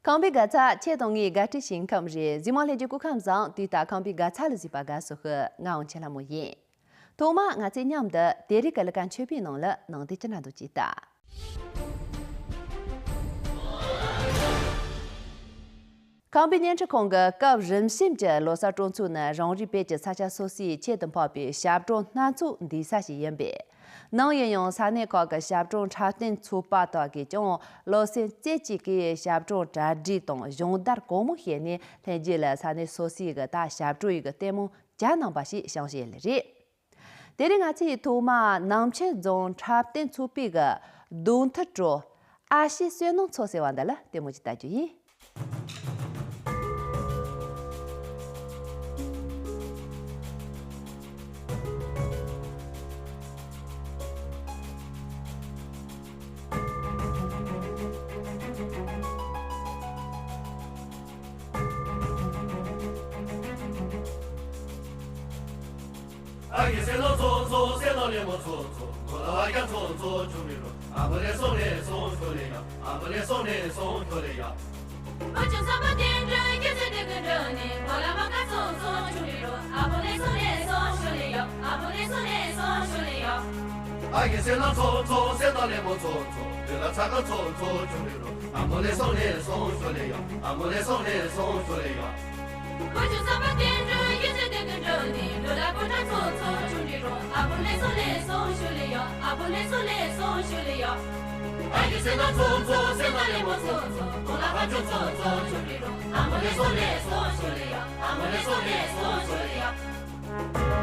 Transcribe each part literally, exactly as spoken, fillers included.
ཁམས་པའི་དགའ་ཚལ་ཁྱེད་དང་ངའི་དགའ་སྤྲོའི་ཞིང་ཁམས་རེད། གཟིགས་མོ་ལྷན་རྒྱས་སྐུ་ཁམས་བཟང་། དུས་ལྟར་ཁམས་པའི་དགའ་ཚལ་ལ་གཟིགས་པ་དགའ་བསུ་ཞུ། ང་དབང་ཆེན་ལྷ་མོ་ཡིན། ཐོག་མར་ང་ཚོས་མཉམ་དུ་དེ་རིང་གི་ཀླད་ཀོར་མཆོད་པའི་ནང་ལ་ནང་དོན་ཅི་འདྲ་འདུག་ཅིག་ལྟ། ཁམས་པའི་བརྙན་འཕྲིན་ཁང་གི་སྐབས་རིམ་བྱོན་གྱི་ལོ་གསར་སྤྲོ་ཚོགས་ནི་རང་རེའི་བོད་ཀྱི་ས་ཆ་སོ་སོའི་ཁྱད་དུ་འཕགས་པའི་ཞབས་བྲོ་སྣ་ཚོགས་འདུས་ས་ཞིག་ཡིན་པས། ནམ་ཡིན་ཡང་ས་གནས་ཁག་གི་ཞབས་བྲོ་འཁྲབ་སྟོན་ཚོགས་པ་དག་གིས་ཀྱང་ལོ་གསར་རྩེ་གཅིག་གི་ཞབས་བྲོ་གྲ་སྒྲིག་དང་སྦྱོང་བརྡར་གང་མང་བྱས་ནས་ལྷན་རྒྱས་ལ་ས་གནས་སོ་སོའི་གི་ད་ཞབས་བྲོ་ཡི་གི་ལྟད་མོ་བྱ་གནང་པ་ཞིག་བྱུང་བཞིན་ལ་རེད། དེ་རིང་ང་ཚོས་ཐོག་མར་ནང་ཆེན་རྫོང་འཁྲབ་སྟོན་ཚོགས་པའི་གི་གདོང་ཐུག་སྤྲོ། ཨ་ཤེ་བསོད་ནམས་མཚོ་ཟེར་བ་འདི་ལ་ལྟད་མོ་ཅིག་ལྟ་རྒྱུ་ཡིན། ཨ་ཡེ་སེ་ལོ་ཚོ་ཚོ་སེ་ལོ་ལེ་མོ་ཚོ་ཚོ་གོ་ལ་བ་རྒྱ་ཚོ་ཚོ་ཆུ་མི་རོ། ཨ་མོ་ལེ་སོ་ལེ་སོ་ཆུ་ལེ་ཡ། ཨ་མོ་ལེ་སོ་ལེ་སོ་ཆུ་ལེ་ཡ། ཨོ་ཅོ་ས་པ་ཏེན་ཏྲ་ཡེ་ཙེ་ཏེ་ཀུན་ཏྲ་ནི་གོ་ལ་མ་ཀ་ཚོ་ཚོ་ཆུ་མི་རོ། ཨ་མོ་ལེ་སོ་ལེ་སོ་ཆུ་ལེ་ཡ། ཨ་མོ་ལེ་སོ་ལེ་སོ་ཆུ་ལེ་ཡ། ཨ་ཡེ་སེ་ལོ་ཚོ་ཚོ་སེ་ལོ་ལེ་མོ་ཚོ་ཚོ་ལེ་ལ་ཚ་ཀ་ཚོ་ཚོ་ཆུ་མི་རོ། ཨ་མོ་ལེ་སོ་ལེ་སོ་ཆུ་ལེ་ཡ། ཨ་མོ་ལེ་སོ་ལེ་སོ་ཆུ་ལེ་ཡ། ཨོ་ཅོ་ས་པ་ཏེན་ཏྲ་ཡེ་ཙེ་ཏེ་ཀུན་ཏྲ་ནི་ལོ་ལ་ཀོ་ཏྲ་ཚོ་ཚོ་ཆུ་མི་རོ། ཨ་མོ་ལེ་སོ་ལེ་སོ་ཆུ་ལེ་ཡ། ཨ་མོ་ལེ་སོ་ལེ་སོ་ཆུ་ལེ་ཡ། ཨ་ཡེ་སེ་ལོ་ཚོ་ཚོ་སེ་ལོ་ལེ་མོ་ཚོ་ཚོ་གོ་ལ་བ་ཅོ་ཚོ་ཚོ་ཆུ་མི་རོ། ཨ་མོ་ལེ་སོ་ལེ་སོ་ཆུ་ལེ་ཡ། ཨ་མོ་ལེ་སོ་ལེ་སོ་ཆུ་ལེ་ཡ།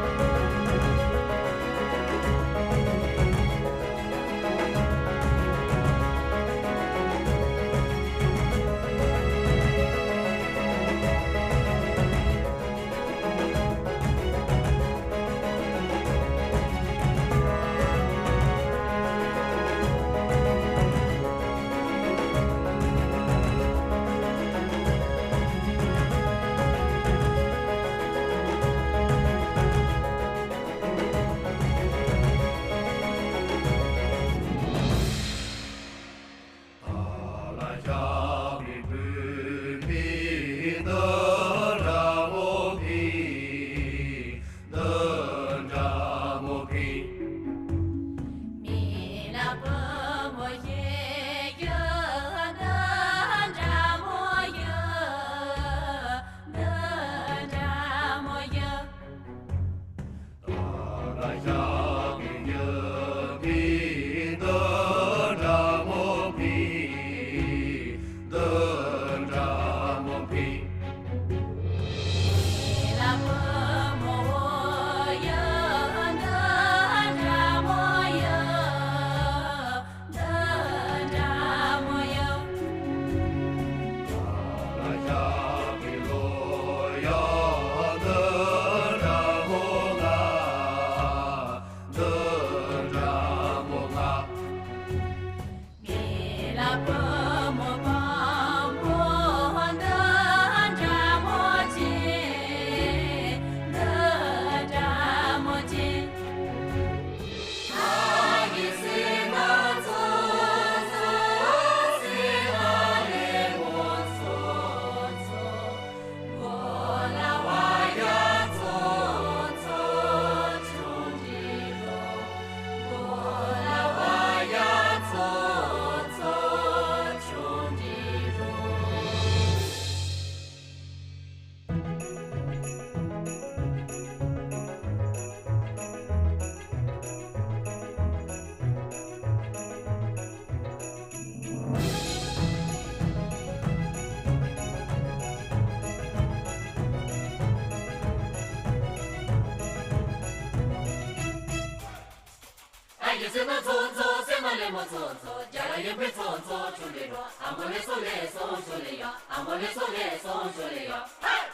ཨ་ཡེ་སེ་ན་ཚོ་ཚོ་སེ་ན་ལེ་མོ་ཚོ་ཚོ་རྒྱ་ལ་ཡེ་པེ་ཚོ་ཚོ་ཆུ་ལེ་རོ། ཨ་མོ་ལེ་སོ་ལེ་སོ་ཆུ་ལེ་ཡ། ཨ་མོ་ལེ་སོ་ལེ་སོ་ཆུ་ལེ་ཡ། ཧེ།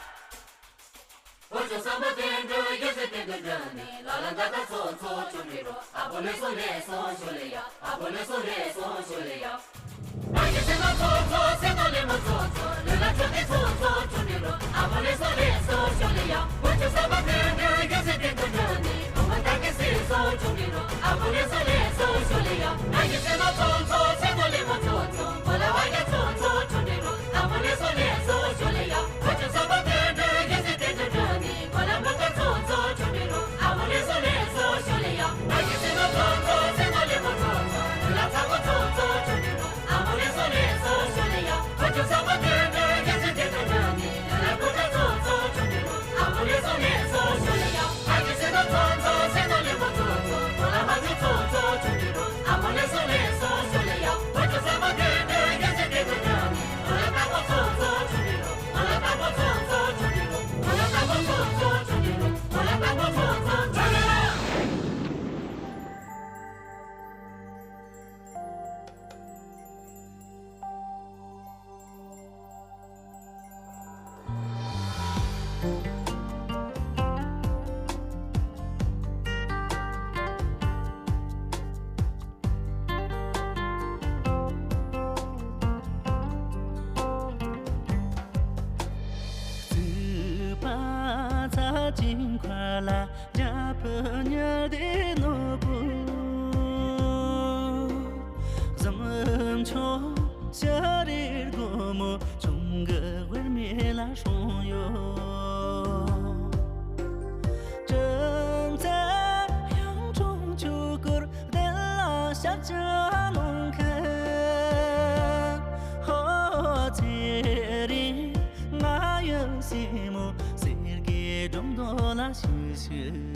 ཨོ་ཅོ་སམ་བྷོ་ཊ་ཊ་ཡེ་ཙེ་ཏེ་ཏེ་ཏྲ་ནི་ལ་ལ་ད་ད་ཚོ་ཚོ་ཆུ་ལེ་རོ། ཨ་མོ་ལེ་སོ་ལེ་སོ་ཆུ་ལེ་ཡ། ཨ་མོ་ལེ་སོ་ལེ་སོ་ཆུ་ལེ་ཡ། ཨ་ཡེ་སེ་ན་ཚོ་ཚོ་སེ་ན་ལེ་མོ་ཚོ་ཚོ་ལེ་ལ་ཆོ་ཏེ་ཚོ་ཚོ་ཆུ་ལེ་རོ། ཨ་མོ་ལེ་སོ་ལེ་སོ་ཆུ་ལེ་ཡ། ཨོ་ཅོ་སམ་བྷོ་ཊ་ཊ་ཡེ་ཙེ་ཏེ་ཏེ་ཏྲ་ནི་ཨོ་མ་ད་ཀེ་སེ་སོ་ཆུ་ལེ་རོ། ཨ་མོ་ལེ་སོ་ལེ་སོ་ཆུ་ལེ་ཡ། ཨ་ཡེ་སེ་ན་ཚོ་ཚོ་སེ་ན་ལེ་མོ་ཚོ་ཚོ་གོ་ལ་བ་ཡ་ཚོ་ཚོ་ཆུ་ལེ་རོ། ཨ་མོ་ ཅིང་མཁའ་ལ་རྒྱ་ཕུ་ཉི་ཟླའི་ནོར་བུ། གཟིམ་ཆུང་ཤ་རིར་སྒོ་མོ་ཆུང་གི་དབུས་མེ་ལ་སྲུང་ཡོད། ཁྲིམས་རྩ་གཡུང་དྲུང་ཆོས་སྐོར་གདན་ལ་ཞབས་ཕྱི་གནང་མཁན། ཧོ་ཚེ་རིང་ང་ཡི་སྲས་མོ་སེར་སྐྱའི་སྒྲོམ་མདོ་ལ་བཞུགས་ཤིག།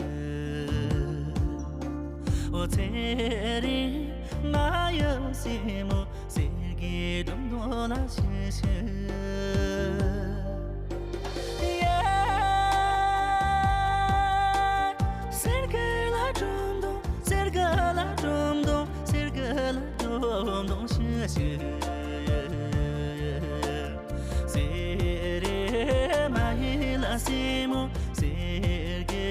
ཨོ་ཚེ་རིང་ང་ཡི་སྲས་མོ་སེར་སྐྱའི་སྒྲོམ་མདོ་ལ་བཞུགས་ཤིག། ཡ། སེར་སྐྱ་ལ་སྒྲོམ་མདོ། སེར་སྐྱ་ལ་སྒྲོམ་མདོ། སེར་སྐྱ་ལ་སྒྲོམ་མདོ་བཞུགས་ཤིག། སེར་རི་མ་ཡི་ལ་སྲས་མོ་སེར་སྐྱའི་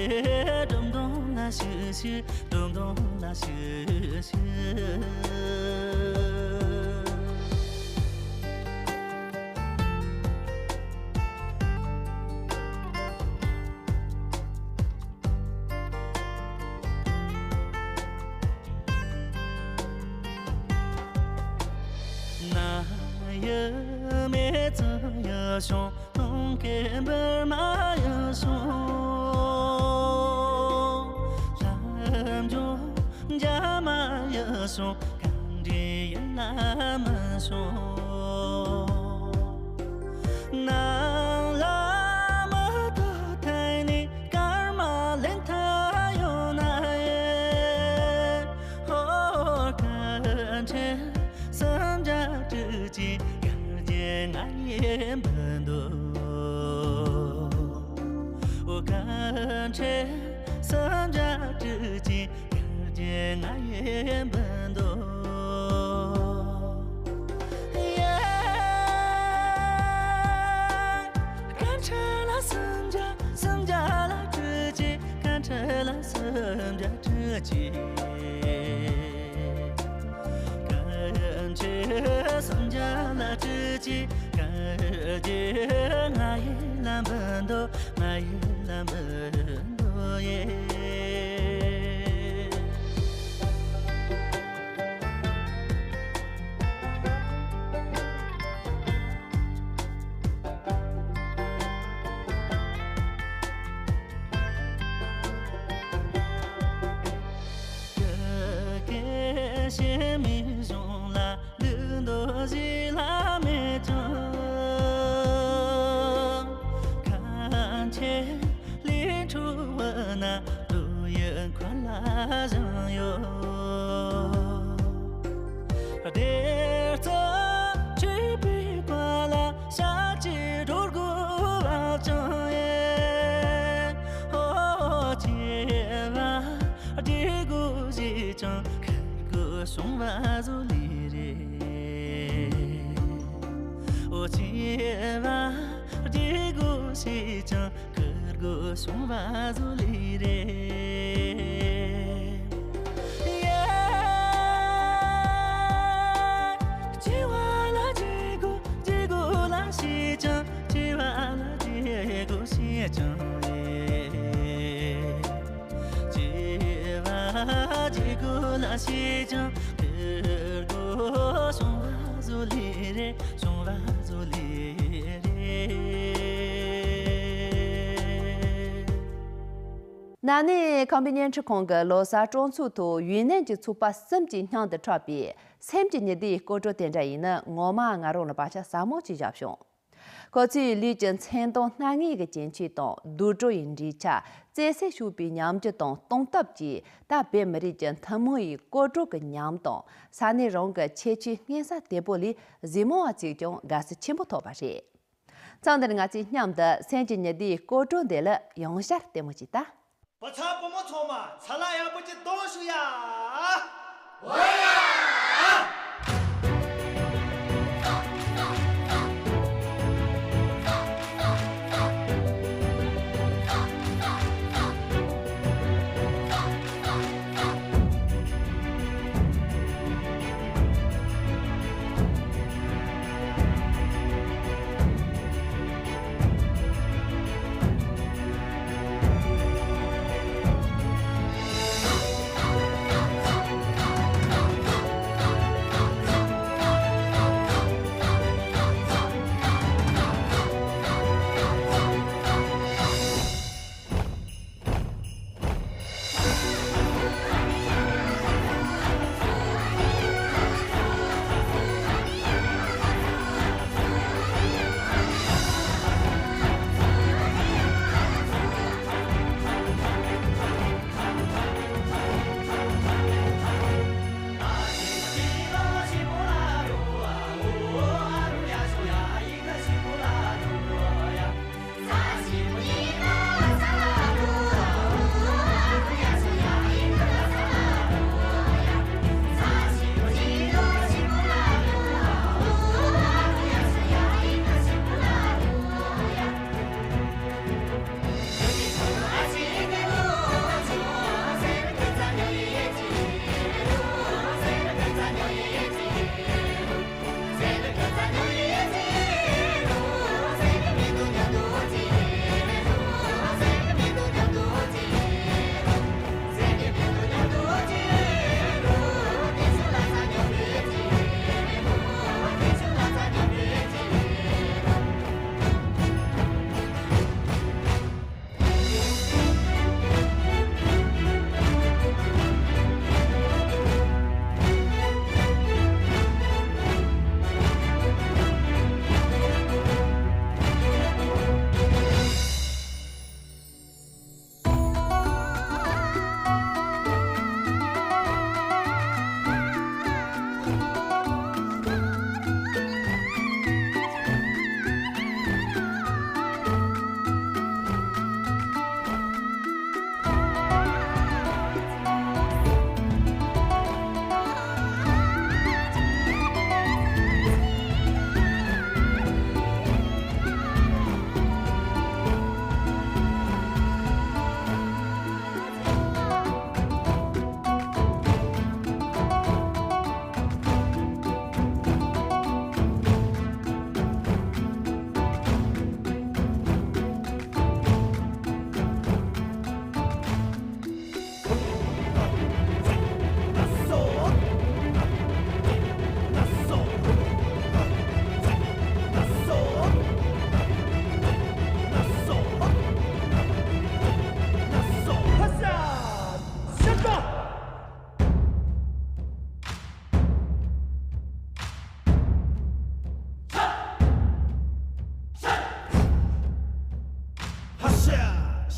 སྒྲོམ་མདོ་ལ་བཞུགས་ཤིག། སྒྲོམ་མདོ་ལ་བཞུགས་ཤིག། ན་ཡི་མེ་ཙི་ཡི་ཤོང་། སྟོང་སྐད་འབར་མ་ཡི་ཤོང་། ལྷ་འབྱུང་འཇའ་མ་ཡི་ཤོང་། གང་འདྲའི་ཡིན་ན་མི་ཤོང་། ནང་ལ་མི་ཐོག་ཐད་ནས་སྐར་མ་ལེན་ཐ་ཡོང་ན་ཡེ། ཧོ་ཁ་ཁྲེ་སུམ་བརྒྱ་དྲུག་ཅུ་གར་གྱི་ང་ཡི་འབུལ་འདོད། ཨོ་ཁ་ཁྲེ་སུམ་བརྒྱ་དྲུག་ཅུ་གར་གྱི་ང་ཡི་འབུལ་འདོད། ཡེ། སྐར་ཁྲི་ལ་སུམ་བརྒྱ། སུམ་བརྒྱ་ལ་དྲུག་ཅུ། སྐར་ཁྲི་ལ་སུམ་བརྒྱ་དྲུག་ཅུ། སྐར་ཁྲི་སུམ་བརྒྱ་ལ་དྲུག་ཅུ། གར་གྱི་ང་ཡི་ལ་འབུལ་འདོད། ང་ཡི་ལ་འབུལ་འདོད་ཡེ། སྐད་ཤེས་མི་གཞུང་ལ། ལུག་མདོ་ཞིག་ལ་མེད་ཀྱང་། ཁ་ཆེ་ལི་ཁྲོ་བ་ན་ལུག་ཡུལ་མཁའ་ལ་བཞེངས་ཡོད། བདེ་རྩ་སྤྲུལ་པའི་བཀའ་ལ་ཞབས་ཀྱི་སྒྲོ་སྒོ་བབ་ཀྱང་ཡེ། ཨོ་ཆེ་བ་བདེ་སྒོ་ཞིག་ཀྱང་ཁུར་དགོས་བྱུང་བ་བཟོ་ལི་རེད། ཨོ་ཆེ་བ་བདེ་སྒོ་ཞིག་ཀྱང་ཁུར་དགོས་བྱུང་བ་བཟོ་ལི་རེད། ཡེ། སྐྱེ་བ་ལ་སྐྱེ་དགོས། སྐྱེ་དགོས་ལ་ཤེས་ཀྱང་། སྐྱེ་བ་ལ་སྐྱེ་དགོས་ཤེས་ཀྱང་། ཡེ། སྐྱེ་བ་སྐྱེ་དགོས་ལ་ཤེས་ཀྱང་། ཁུར་དགོས་བྱུང་བ་བཟོ་ལི་རེད། བྱུང་བ་བཟོ་ལི་རེད། ན་ནིང་ཁམས་པའི་བརྙན་འཕྲིན་ཁང་གི་ལོ་གསར་སྤྲོ་ཚོགས་ཐོག་ཡུན་ནན་གྱི་ཚོགས་པ་གསུམ་གྱིས་སྙིང་དུ་འཁྲབ་པའི་སེམས་ཀྱི་ཉི་ཟླའི་སྐོར་བྲོ་དེ་འདྲ་ཡིན་ན། ངོ་མ་ང་རང་ལ་བག་ཆགས་ཟབ་མོ་ཅིག་བཞག་བྱུང་། ཁོ་ཚོས་ལུས་ཀྱི་མཚན་མཐོང་སྣ་ལྔའི་གི་རྒྱན་ཆས་དང་། དུག་སྦྲུལ་ཡི་འགྲེལ་ཆ། བརྩེ་སེམས་ཤུགས་པའི་ཉམས་འགྱུར་དང་སྟོང་སྟབས་ཀྱིས། ད་བོད་མི་རིགས་ཀྱི་ཐུན་མོང་བའི་སྐོར་བྲོ་གི་ཉམས་དང་། ས་གནས་རང་གི་ཁྱད་ཆོས་སྙན་ས་དེ་པོ་ལས་གཟིགས་མོ་བ་ཚོས་ཀྱང་དགའ་བསུ་ཆེན་པོ་ཐོབ་པ་རེད། མཚམས་འདིར་ང་ཚོས་མཉམ་དུ་སེམས་ཀྱི་ཉི་ཟླའི་སྐོར་བྲོ་འདི་ལ་ཡང་བསྐྱར་ལྟད་མོ་བྱེད་ད། བུ་ཚ་བུ་མོ་ཚང་མ་ཚ་ལ་ཡག་པོ་ཅིག་གཏོང་ཤོག་ཡ། འོ་ཡ།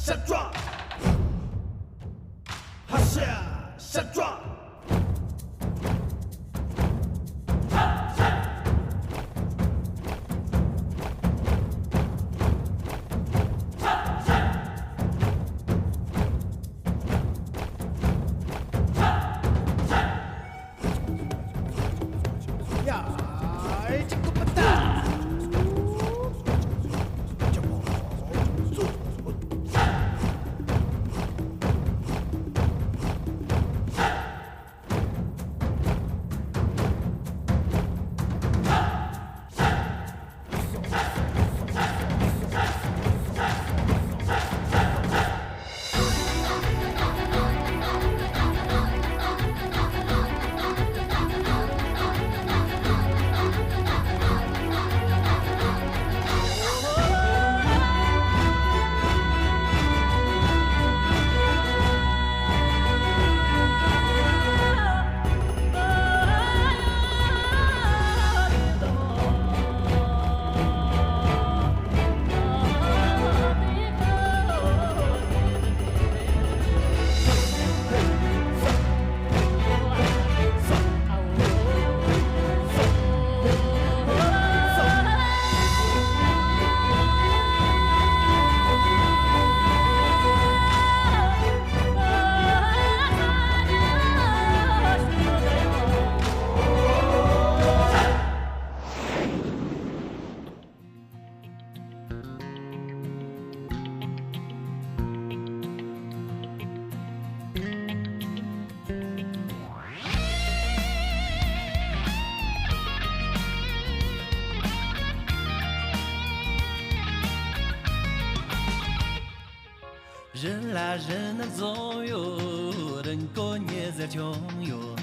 ཤ་ཅོ། ཧ་ཤ། ཤ་ཅོ། རི་ལ་རི་ནི་འཛོམས་ཡོད། རི་མགོ་ཉི་ཟེར་ཁྱོང་ཡོད།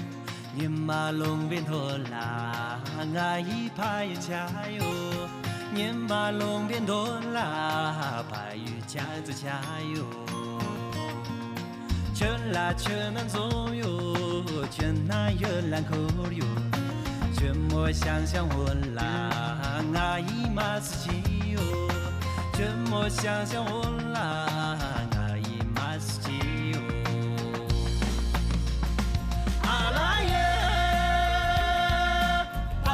ཉི་མ་ལུང་པའི་མཐོ་ལ་ང་ཡི་ཕ་ཡུལ་ཆགས་ཡོད། ཉི་མ་ལུང་པའི་མཐོ་ལ་ཕ་ཡུལ་ཆགས་ཚུལ་ཆགས་ཡོད། ཆུ་ལ་ཆུ་ནི་འཛོམས་ཡོད། ཆུ་ནི་ཡུལ་ལ་འཁོར་ཡོད། ཆུ་མོ་ཤང་ཤང་འོག་ལ་ང་ཡི་མ་སུ་ཆེ་ཡོད། ཆུ་མོ་ཤང་ཤང་འོག་ལ་ང་ཡི་མ་སུ་ཆེ་ཡོད། ཨ་ལ་ཡེ། ཕ་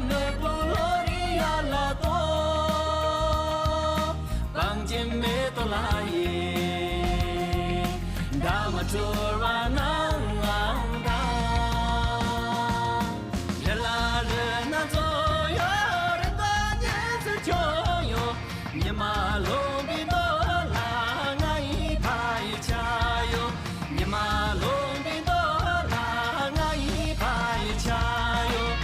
མེས་པོ་ལོ་རེ་ཡར་ལ་ལྟོས། སྤང་རྒྱན་མེ་ཏོག་ལ་ཡེ། འདབ་མ་དྲོ་བ་ནང་ལ་འདའ། རི་ལ་རི་ནི་འཛོམས་ཡོད། རི་མགོ་ཉི་ཟེར་ཁྱོང་ཡོད། ཉི་མ་ལུང་པའི་མཐོ་ལ་ང་ཡི་ཕ་ཡུལ་ཆགས་ཡོད། ཉི་མ་ལུང་པའི་མཐོ་ལ་ང་ཡི་ཕ་ཡུལ་ཆགས་ཡོད།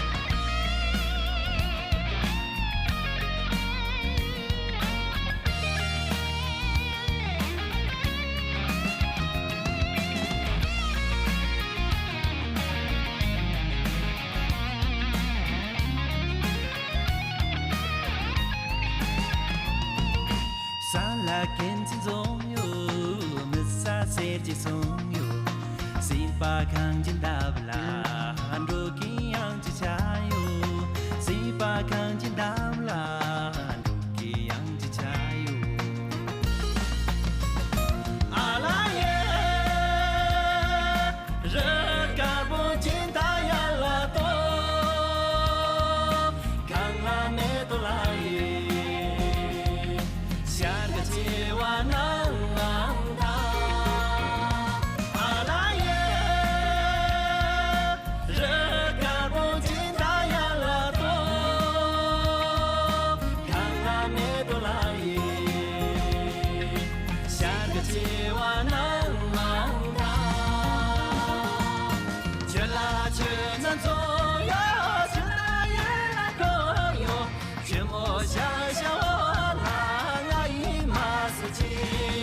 ས་ལ་གན་ཚི་འཛོམས་ཡོད། མི་ས་སེར་གྱི་སོང་ཡོད། སྲིད་པ་གངས་ཀྱི་འདབས་ལ་འགྲོ་གི་ཡང་ཅི་ཆ་ཡོད། སྲིད་པ་གངས་ཀྱི་འདབས་ལ་འགྲོ་གི་ཡང་ཅི་ཆ་ཡོད། ཨ་ལ་ཡེ། རི་དཀར་པོ་ཅན་ད་ཡར་ལ་ལྟོས། གངས་ལ་མེ་ཏོག་ལ་ཡེ། ཤར་ག་ཆེ་བ་ནང་ལ་འདའ། ཨ་ལ་ཡེ། རི་དཀར་པོ་ཅན་ད་ཡར་ལ་ལྟོས། གངས་ལ་མེ་ཏོག་ལ་ཡེ། ཤར་ག་ཆེ་བ་ནང་ལ་འདའ། ཆུ་ལ་ཆུ་ནི་འཛོམས་ཡོད། ཆུ་ནི་ཡུལ་ལ་འཁོར་ཡོད། ཆུ་མོ་ཤང་ཤང་འོག་ལ་ང་ཡི་མ་སུ་ཆེ་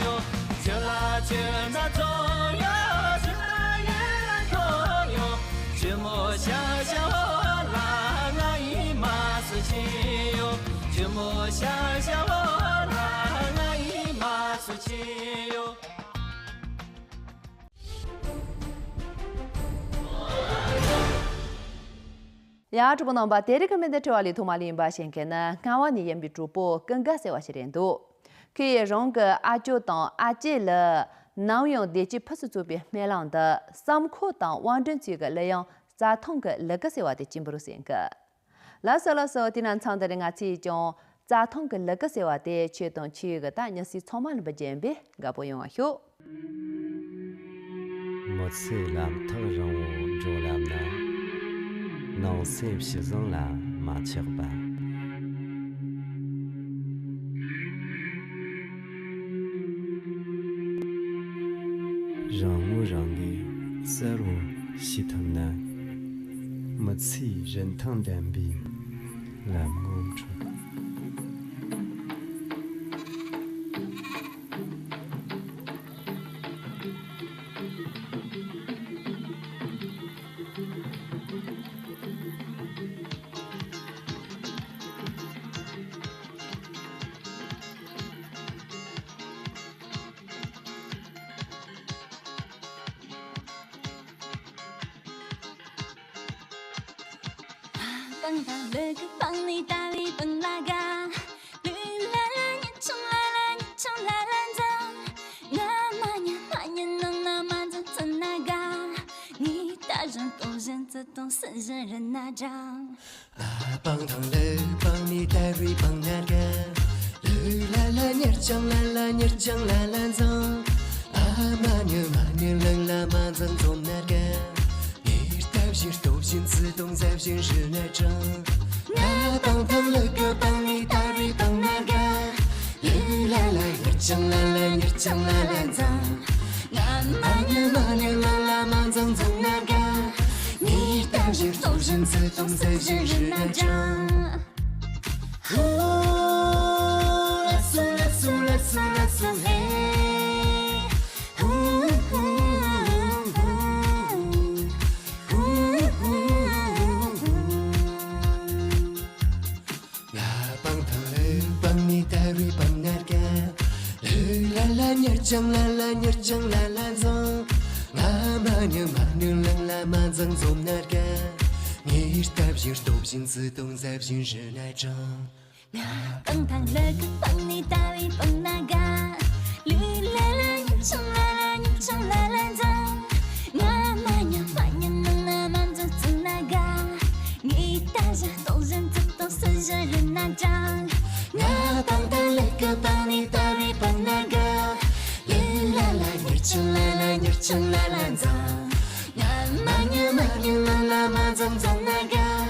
ཡོད། ཆུ་ལ་ཆུ་ནི་འཛོམས་ཡོད། ཆུ་ནི་ཡུལ་ལ་འཁོར་ཡོད། ཆུ་མོ་ཤང་ཤང་འོག་ལ་ང་ཡི་མ་སུ་ཆེ་ཡོད། ཆུ་མོ་ཤང་ཤང་འོག་ལ་ང་ཡི་མ་སུ་ཆེ་ཡོད། ཡ། གྲོགས་པོ་རྣམ་པ། དེ་རིང་གི་མི་འདི་དྲི་བ་ལས་ཐོག་མ་ལ་ཡིན་པ་ཤེས་མཁན་ནི་རྔ་བ་ནས་ཡིན་པའི་གྲོགས་པོ་ཀུན་དགའ་ཟེར་བ་ཞིག་རེད་འདུག་ཁོས་རང་གི་ཨ་ཅོ་དང་ཨ་ཅེ་ལ་ནམ་ཡང་བདེ་སྐྱིད་ཕུན་སུམ་ཚོགས་པའི་སྨོན་ལམ་དང་། བསམ་འཁོར་དང་དབང་སྒྲོན་ཚོའི་གི་གླུ་དབྱངས་རྩྭ་ཐང་གི་ལུ་གུ་ཟེར་བ་དེ་གཅིག་འབུལ་རོགས་ཟེར་གི། ལགས་སོ་ལགས་སོ། དེ་ན་མཚམས་འདི་ནས་ང་ཚོས་ཀྱང་རྩྭ་ཐང་གི་ལུ་གུ་ཟེར་བ་དེ་ཁྱེད་དང་ཁྱེད་ཀྱི་ད་མྱི་སེར་ཚང་མ་ལ་འབུལ་རྒྱུ་ཡིན་པས་དགའ་པོ་ཡོང་བ་ཤོག། མི་ཚེའི་ལམ་ཐག་རིང་བོ་འགྲོ་ལབ་ན། ནང་སེམས་ཞི་བཟང་ལ་མ་ཆགས་པ། རང་ངོ་རང་གིས་གསལ་བོ་ཤེས་ཐུབ་ན། མི་ཚེའི་རིན་ཐང་ལྡན་པའི་ལམ་ངོ་འཕྲོད། སྤང་ཐང་ལུ་གུ་སྤང་ནི་ད་བའི་སྤང་ན་དགའ། ལུས་ལ་ལ་ཉི་ཆང་ལ་ལ་ཉི་ཆང་ལ་ལ་འཛིང་། ང་མ་ཉལ་མ་ཉལ་ནང་ན་མ་འཛིང་ཙི་ན་དགའ། ངའི་ལྟ་བཞིན་སྟོང་བཞིན་ཙི་སྟོང་སྲིད་བཞིན་རི་ན་འགྲང་། སྤང་ཐང་ལུ་སྤང་ནི་ད་བའི་སྤང་ན་དགའ། ལུས་ལ་ལ་ཉེར་ལྕང་ལ་ལ་ཉེར་ལྕང་ལ་ལ་འཛིང་། ཨ་མ་ཉི་མ་ཉི་ལང་ལ་མ་འཛིང་འཛོམས་ན་དགའ། ངའི་ལྟ་བཞིན་སྟོབས་བཞིན་བརྩེ་དུང་མཛའ་བཞིན་རི་ན་འགྲང་། ང་སྤང་ཐང་ལུ་གུ་སྤང་ནི་ད་བའི་སྤང་ན་དགའ། ལུས་ལ་ལ་ཉེར་ལྕང་ལ་ལ་ཉེར་ལྕང་ལ་ལ་འཛིང་། ང་མ་ཉི་མ་ཉི་ལང་ལ་མ་འཛིང་འཛོམས་ན་དགའ། ངའི་ལྟ་བཞིན་སྟོབས་བཞིན་བརྩེ་དུང་མཛའ་བཞིན་རི་ན་འགྲང་། ཧུ། ལ་སུ་ལ་སུ་ལ་སུ་ལ་སུ་ཧེ། ཧུ་ཧུ་ཧུ། ཧུ་ཧུ་ཧུ། ང་སྤང་ཐང་ལུ་སྤང་ནི་ད་བའི་སྤང་ན་དགའ། ལུས་ལ་ལ་ཉེར་ལྕང་ལ་ལ་ཉེར་ལྕང་ལ་ལ་འཛིང་། ང་མ་ཉི་མ་ཉི་ལང་ལ་མ་འཛིང་འཛོམས་ན་དགའ། ངའི་ལྟ་བཞིན་སྟོབས་བཞིན་བརྩེ་དུང་མཛའ་བཞིན་རི་ན་འགྲང་། ང་སྤང་ཐང་ལུ་གུ་སྤང་ནི་ད་བའི་སྤང་ན་དགའ། ལུས་ལ་ལ་ཉེར་ལྕང་ལ་ལ་ཉེར་ལྕང་ལ་ལ་འཛིང་། ང་མ་ཉལ་མ་ཉལ་ནང་ན་མ་འཛིང་ཙི་ན་དགའ། ངའི་ལྟ་བཞིན་སྟོབས་བཞིན་ཙི་སྟོང་སྲིད་བཞིན་རི་ན་འགྲང་། ང་སྤང་ཐང་ལུ་གུ་སྤང་ནི་ད་བའི་སྤང་ན་དགའ། ལུས་ལ་ལ་ཉེར་ལྕང་ལ་ལ་ཉེར་ལྕང་ལ་ལ་འཛིང་། ང་མ་ཉལ་མ་ཉལ་ནང་ན་མ་འཛིང་འཛོམས་ན་དགའ།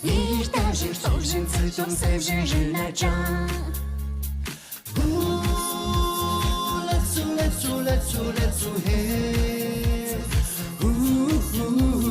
ངའི་ལྟ་བཞིན་སྟོབས་བཞིན་བརྩེ་དུང་མཛའ་བཞིན་རི་ན་འགྲང་། ཧུ། ལ་སུ་ལ་སུ་ལ་སུ་ལ་སུ་ཧེ། ཧུ་ཧུ་ཧུ།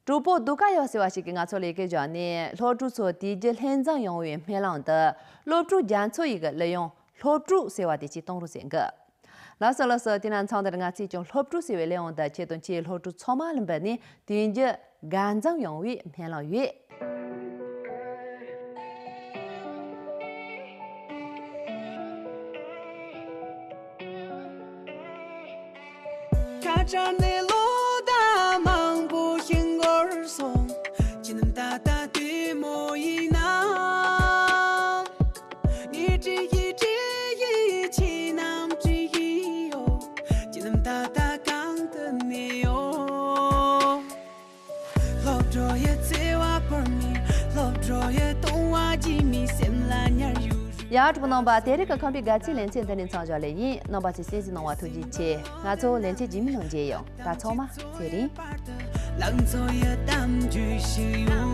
གྲོགས་པོ་རྡོ་ཀ་ཡོ་ཟེར་བ་ཞིག་གིས་ང་ཚོ་ལ་ཡི་གེ་བཞག་ནས། སློབ་ཕྲུག་ཚོ་དུས་རྒྱུན་ལྷན་འཛོམས་ཡོང་བའི་སྨོན་ལམ་དུ། སློབ་ཕྲུག་རྒྱ་མཚོ་ཡི་གི་གླུ་དབྱངས་སློབ་ཕྲུག་ཟེར་བ་དེ་གཅིག་གཏོང་རོགས་ཟེར་གི། ལགས་སོ་ལགས་སོ། དེ་ན་མཚམས་འདིར་ང་ཚོས་ཀྱང་སློབ་ཕྲུག་ཟེར་བའི་གླུ་དབྱངས་འདི་ཁྱེད་དང་ཁྱེད་སློབ་ཕྲུག་ཚང་མ་ལ་འབུལ་ནས། དུས་རྒྱུན་དགའ་འཛོམས་ཡོང་བའི་སྨོན་ལམ་ཡོད། ཁ་བྲལ་ནས་ལོ་ཟླ་མང་པོ་ཞིག་འགོར་སོང་། ཁྱེད་རྣམས་ད་ལྟ་བདེ་མོ་ཡིན་ནམ། ངས་དྲི་ཡི་དྲི་ཡི་ཁྱེད་རྣམས་དྲི་ཡི་ཡོད། ཁྱེད་རྣམས་ད་ལྟ་ ཡ། གྲོགས་པོ་རྣམ་པ། དེ་རིང་གི་ཁམས་པའི་དགའ་ཚལ་ལེ་ཚན་འདི་ནས་མཚམས་བཞག་ལེ་ཡིན། རྣམ་པ་ཚོས་གསན་གཟིགས་གནང་བ་ཐུགས་རྗེ་ཆེ། ང་ཚོ་ལེ་ཚན་རྗེས་མའི་ནང་མཇལ་ཡོང་། ད་ཚང་མ་ཚེ་རིང་། ལང་ཚོ་ཡི་གཏམ་རྒྱུད་ཞིག་ཡོད།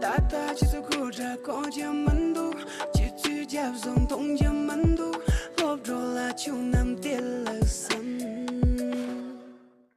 ད་ལྟ་ཁྱེད་ཚོ་སྐུ་དྲག་གོ་རྒྱུ་མི་འདུག་ཁྱེད་ཚོའི་རྒྱབ་བཟུང་གཏོང་རྒྱུ།